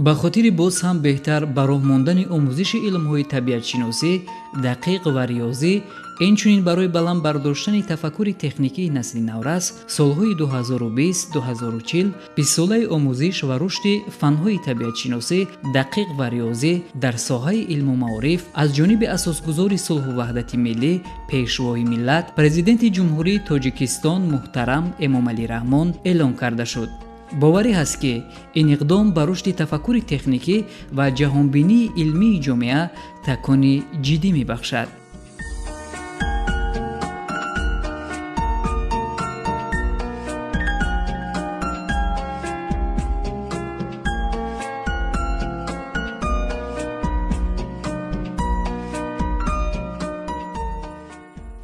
Ба хотири боз ҳам беҳтар ба роҳ мондани омӯзиши илмҳои табиатшиносӣ, дақиқ ва риёзӣ, инчунин барои баланд бардоштани тафаккури техникии насли наврас, солҳои 2020-2040 бистсолаи омӯзиш ва рушди фанҳои табиатшиносӣ, дақиқ ва риёзӣ дар соҳаи илму маориф аз ҷониби асосгузори сулҳу ваҳдати миллӣ, Пешвои миллат, Президенти Ҷумҳурии Тоҷикистон муҳтарам Эмомалӣ Раҳмон эълон карда шуд. Боварӣ ҳаст, ки ин иқдом ба рушди тафаккури техникӣ ва ҷаҳонбинии илмии ҷомеа такони ҷиддӣ мебахшад.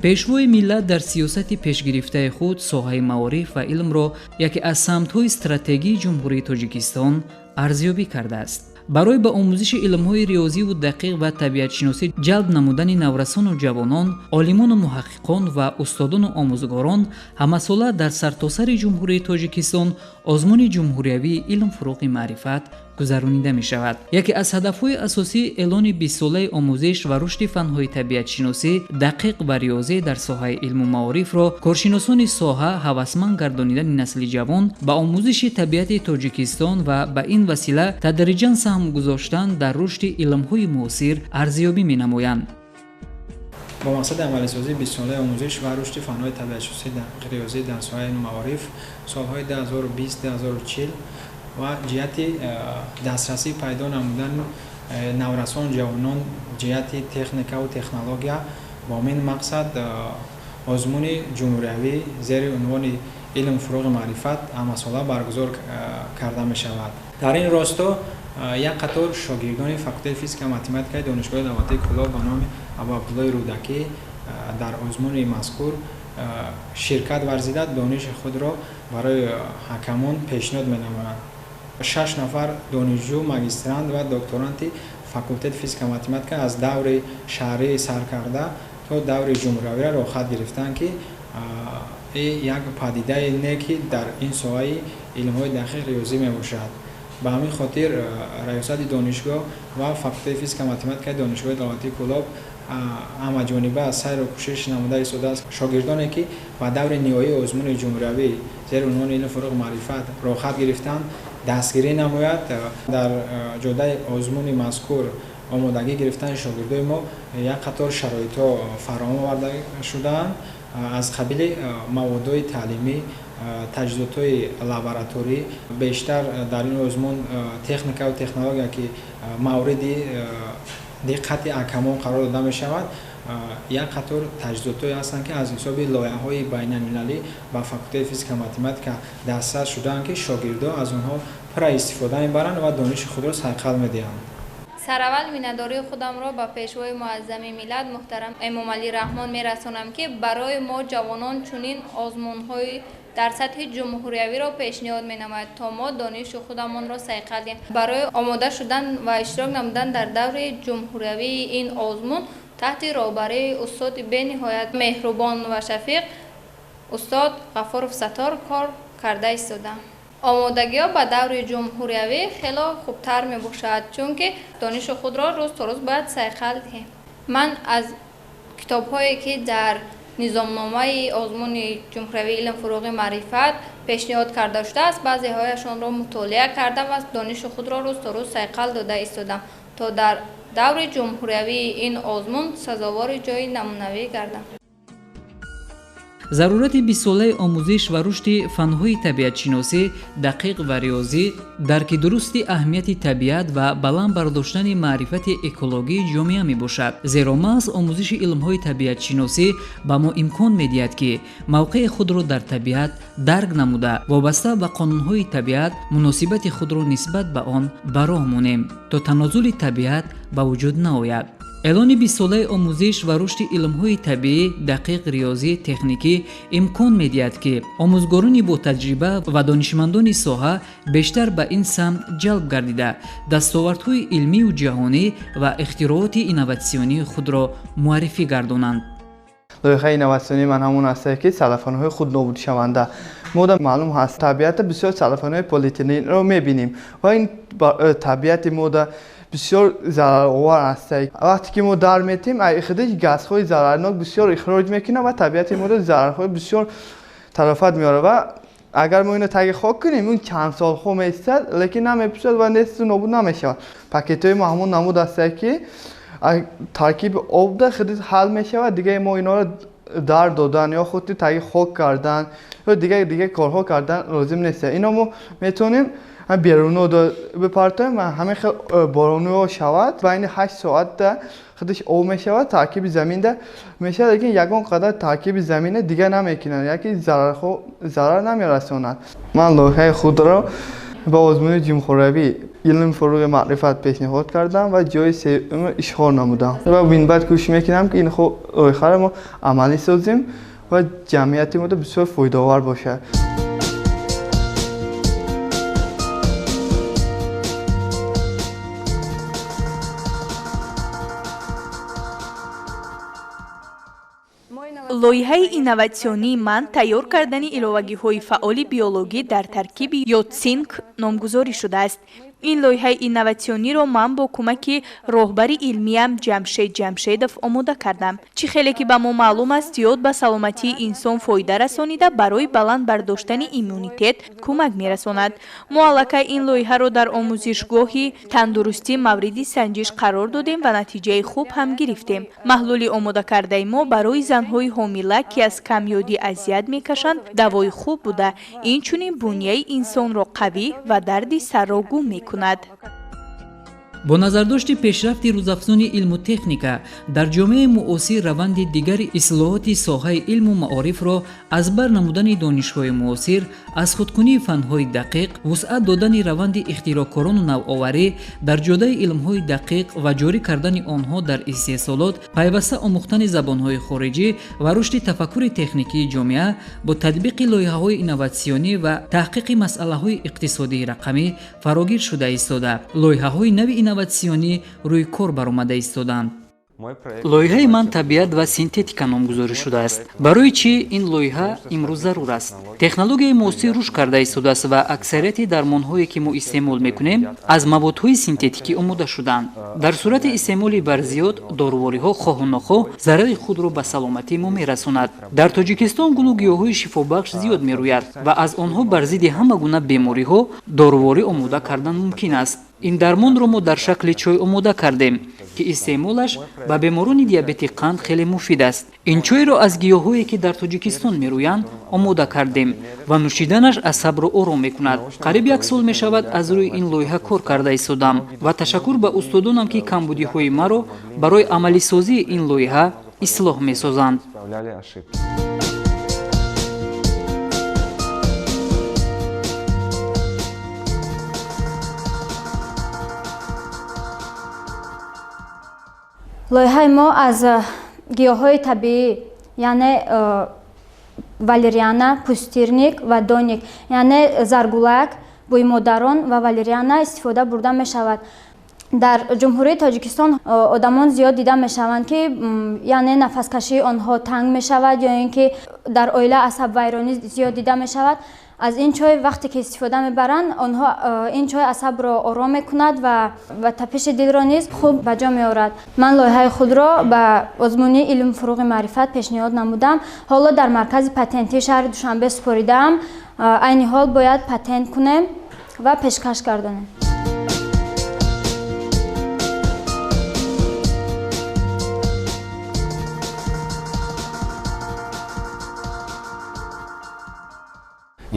Пешвои миллат дар сиёсати пешгирифтаи худ соҳаи маориф ва илмро яке аз самтҳои стратегии Ҷумҳурии Тоҷикистон арзёбӣ кардааст. Барои ба омӯзиши илмҳои риёзиву дақиқ ва табиатшиносӣ ҷалб намудани наврасону ҷавонон, олимону муҳаққиқон ва устодону омӯзгорон ҳамасола дар сартосари Ҷумҳурии Тоҷикистон озмуни ҷумҳуриявии «Илм фурӯғи маърифат» гузаронида мешавад. Яке аз ҳадафҳои асосии эълони бистсолаи омӯзиш ва рушди фанҳои табиатшиносӣ, дақиқ ва риёзӣ дар соҳаи илму маорифро коршиносони соҳа ҳавасманд гардонидани насли ҷавон ба омӯзиши табиати Тоҷикистон ва ба ин васила тадриҷан саҳм гузоштан дар рушди илмҳои муосир арзёбӣ менамоянд. Бо мақсади амалисозии бистсолаи омӯзиш ва рушди фанҳои табиатшиносӣ, риёзӣ дар соҳаи маориф солҳои 2020-2040 ва ҷиҳати дастрасӣ пайдо намудани наврасон, ҷавонон ҷиҳати техникаву технология, бо ҳамин мақсад озмуни ҷумҳуриявӣ зери унвони «Илм фурӯғи маърифат» ҳамасола баргузор карда мешавад. Дар ин росто як қатор шогирдони факултети физика математикаи Донишгоҳи давлатии Кӯлоб ба номи Абуабдуллои Рӯдакӣ дар озмуни мазкур ширкат варзида, дониши худро барои ҳакамон пешниҳод менамоянд. Шаш нафар донишҷӯ, магистрант ва докторанти факултети физика математика аз даври шаҳрӣ сар карда то даври ҷумҳуриявиро роҳхат гирифтанд, ки як падидаи не ки дар ин соҳаи илмҳои дақиқ, риёзӣ мебошад. Ба ҳамин хотир раёсати донишгоҳ ва факултети физика математикаи Донишгоҳи давлатии Кӯлоб ҳамаҷониба сайру кӯшиш намуда истодааст, шогирдоне ки ба даври ниҳоии озмуни ҷумҳуриявӣ зери унвони «Илм фурӯғ маърифат» роҳхат гирифтанд, дастгирӣ намояд. Дар ҷодаи озмуни мазкур омодагӣ гирифтани шогирдои мо як қатор шароитҳо фароҳам оварда шудаанд, аз қабили маводҳои таълимӣ, таҷҳизотҳои лабораторӣ. Бештар дар ин озмун техникаву технология ки мавриди диққати ҳакамон қарор дода мешавад. Як қатор таҷҳизотҳое ҳастанд, ки аз ҳисоби лоиҳаҳои байналмилалӣ ба факултети физика математика дастрас шудаанд, ки шогирдо аз онҳо пурра истифода мебаранд ва дониши худро сайқал медиҳанд. Сараввал миннатдории худамро ба Пешвои муаззами миллат муҳтарам Эмомалӣ Раҳмон мерасонам, ки барои мо ҷавонон чунин озмунҳои дар сатҳи ҷумҳуриявиро пешниҳод менамояд, то мо дониши худамонро сайқал диҳем. Барои омода шудан ва иштирок намудан дар даври ҷумҳуриявии ин озмун таҳти роҳбарии устоди бениҳоят меҳрубон ва шафиқ, устод Ғафуров Саттор, кор карда истодаам. Омодагиҳо ба даври ҷумҳуриявӣ хело хубтар мебошад, чунки дониши худро рӯз то рӯз бояд сайқал диҳем. Ман аз китобҳое, ки дар низомномаи озмуни ҷумҳуриявии «Илм фурӯғи маърифат» пешниҳод карда шудааст, баъзеҳояшонро мутолиа кардам ва дониши худро рӯз то рӯз сайқал дода истодам, то дар даври ҷумҳуриявии ин озмун сазовори ҷойи намунавӣ гардам. Зарурати бистсолаи омӯзиш ва рушди фанҳои табиатшиносӣ, дақиқ ва риёзӣ дарки дурусти аҳамияти табиат ва баланд бардоштани маърифати экологии ҷомеа мебошад, зеро маҳз омӯзиши илмҳои табиатшиносӣ ба мо имкон медиҳад, ки мавқеи худро дар табиат дарк намуда, вобаста ба қонунҳои табиат муносибати худро нисбат ба он ба роҳ монем, то танозули табиат ба вуҷуд наояд. Эълони бистсолаи омӯзиш ва рушди илмҳои табиӣ, дақиқ, риёзӣ, техникӣ имкон медиҳад, ки омӯзгорони ботаҷриба ва донишмандони соҳа бештар ба ин самт ҷалб гардида, дастовардҳои илмию ҷаҳонӣ ва ихтирооти инноватсионии худро муаррифӣ гардонанд. Лоиҳаи инноватсионии ман ҳамон астае, ки салафонҳои худнобудшаванда. Мода маълум ҳаст, табиата бисёр целлофанҳои полиэтиленро мебинем ва ин табиати мода бисёр зараровар аст. Вақте ки мо дар метем, худаш газҳои зарарнок бисёр ихроҷ мекунад ва табиати мода зарарҳои бисёр талафот меорад. Ва агар мо инро таги хок кунем, он чанд солҳо меистад, лекин намепӯшад ва несту нобуд намешавад. Пакетҳои мо ҳамон намуд ҳастанд, ки таркиби обда худаш ҳал мешавад, дигаре мо инҳоро дар додан ё худ таги хок кардан ё дига корҳо кардан лозим нест. Ино мо метавонем беруно бипартоем ва ҳамин хел борониҳо шавад, байни 8 соатда худаш об мешавад, таркиби заминда мешавад, лекин ягон қадар таркиби замина дига намекунад, яки зарар намерасонад. Ман лоиҳаи худро ба озмуни ҷумҳуриявӣ илм фурӯғи маърифат пешниҳод кардам ва ҷои сеюмро ишғол намудам ва минбаъд кӯшиш мекунам, ки ин лоиҳаро мо амалӣ созем ва ҷамъияти мода бисёр фоидаовар бошад. Лоиҳаи инноватсионии ман тайёр кардани иловагиҳои фаъоли биологӣ дар таркиби йодсинк номгузорӣ шудааст. Ин лоиҳаи инноватсиониро ман бо кӯмаки роҳбари илмиям Ҷамшед Ҷамшедов омода кардам. Чӣ хеле ки ба мо маълум аст, йод ба саломатии инсон фоида расонида барои баланд бардоштани иммунитет кӯмак мерасонад. Мо аллакай ин лоиҳаро дар омӯзишгоҳи тандурустӣ мавриди санҷиш қарор додем ва натиҷаи хуб ҳам гирифтем. Маҳлули омодакардаи мо барои занҳои ҳомила, ки аз камёдӣ азият мекашанд, давои хуб буда, инчунин бунияи инсонро қавӣ ва дарди сарро гум мекунад. Бо назардошти пешрафти рӯзафзуни илму техника дар ҷомеаи муосир раванди дигари ислоҳоти соҳаи илму маорифро аз бар намудани донишҳои муосир, аз худкунии фанҳои дақиқ, вусъат додани раванди ихтироъкорону навоварӣ дар ҷодаи илмҳои дақиқ ва ҷорӣ кардани онҳо дар истеҳсолот, пайваста омӯхтани забонҳои хориҷӣ ва рушди тафаккури техникии ҷомеа бо татбиқи лоиҳаҳои инноватсионӣ ва таҳқиқи масъалаҳои иқтисодии рақамӣ фарогир шуда истода, лоиҳаҳои нави инноватсионӣ рӯи кор баромада истоданд. Лоиҳаи ман табиат ва синтетика номгузорӣ шудааст. Барои чӣ ин лоиҳа имрӯз зарур аст? Технологияи муосир рушд карда истодааст ва аксарияти дармонҳое, ки мо истеъмол мекунем, аз маводҳои синтетикӣ омода шудаанд. Дар сурати истеъмоли барзиёд дорувориҳо хоҳу нохоҳ зарари худро ба саломатии мо мерасонад. Дар Тоҷикистон гулу гиёҳҳои шифобахш зиёд мерӯяд ва аз онҳо бар зидди ҳама гуна бемориҳо доруворӣ омода кардан мумкин аст. Ин дармонро мо дар шакли чой омода кардем, ки истеъмолаш ба беморони диабети қанд хеле муфид аст. Ин чойро аз гиёҳҳое, ки дар Тоҷикистон мерӯянд, омода кардем ва нӯшиданаш асабро ором мекунад. Қариб як сол мешавад аз рӯи ин лоиҳа кор карда истодам ва ташаккур ба устодонам, ки камбудиҳои маро барои амалисозии ин лоиҳа ислоҳ месозанд. Лоиҳаи мо аз гиёҳҳои табиӣ, яъне валериана, пустирник ва доник, яъне заргулак, бӯймодарон ва валериана истифода бурда мешавад. Дар Ҷумҳурии Тоҷикистон одамон зиёд дида мешаванд, ки яъне нафаскашии онҳо танг мешавад ё ин ки дар оила асабвайронӣ зиёд дида мешавад. Аз ин чой вақте ки истифода мебаранд, онҳо ин чой асабро ором мекунад ва тапиши дилро низ хуб ба ҷо меорад. Ман лоиҳаи худро ба озмуни илм фурӯғи маърифат пешниҳод намудам. Ҳоло дар маркази патентии шаҳри Душанбе супоридаам. Айни ҳол бояд патент кунем ва пешкаш гардонем.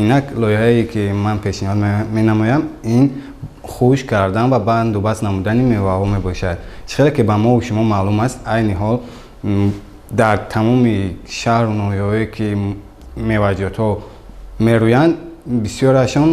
Инак лоиҳае, ки ман пешниҳод менамоям, ин хушк кардан ва банду баст намудани меваҳо мебошад. Чӣ хеле ки ба мову шумо маълум аст, айни ҳол дар тамоми шаҳру ноҳияҳое, ки меваҷотҳо мерӯянд, бисёрашон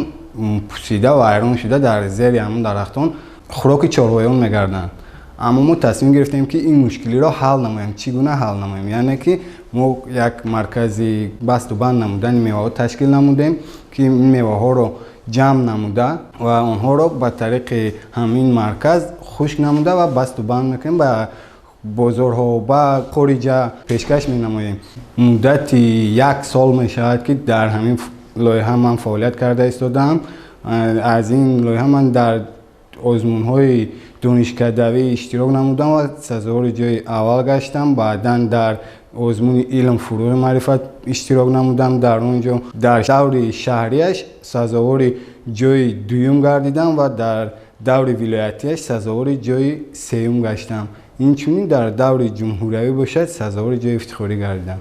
пусида ва айрон шуда дар зери ҳамон дарахтон хӯроки чорвоён мегарданд. Аммо мо тасмим гирифтем, ки ин мушкилиро ҳал намоем. Чӣ гуна ҳал намоем? Яъне ки мо як маркази басту банд намудани меваҳо ташкил намудем, ки ин меваҳоро ҷамъ намуда ва онҳоро ба тариқи ҳамин марказ хушк намуда ва басту банд мекунем, ба бозорҳо, ба хориҷа пешкаш менамоем. Муддати як сол мешавад, ки дар ҳамин лоиҳа ман фаъолият карда истодаам. Аз ин лоиҳа ман дар озмунҳои донишкадавӣ иштирок намудам ва сазовори ҷои аввал гаштам. Баъдан дар озмуни илм фурӯғи маърифат иштирок намудам. Дар он ҷо дар даври шаҳрияш сазовори ҷои дуюм гардидам ва дар даври вилоятияш сазовори ҷои сеюм гаштам. Инчунин дар даври ҷумҳуриявӣ бошад, сазовори ҷои ифтихорӣ гардидам.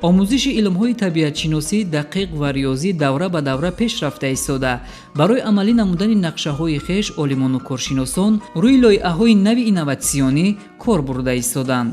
Омӯзиши илмҳои табиатшиносӣ, дақиқ ва риёзӣ давра ба давра пеш рафта истода, барои амалӣ намудани нақшаҳои хеш олимону коршиносон рӯи лоиҳаҳои нави инноватсионӣ кор бурда истоданд.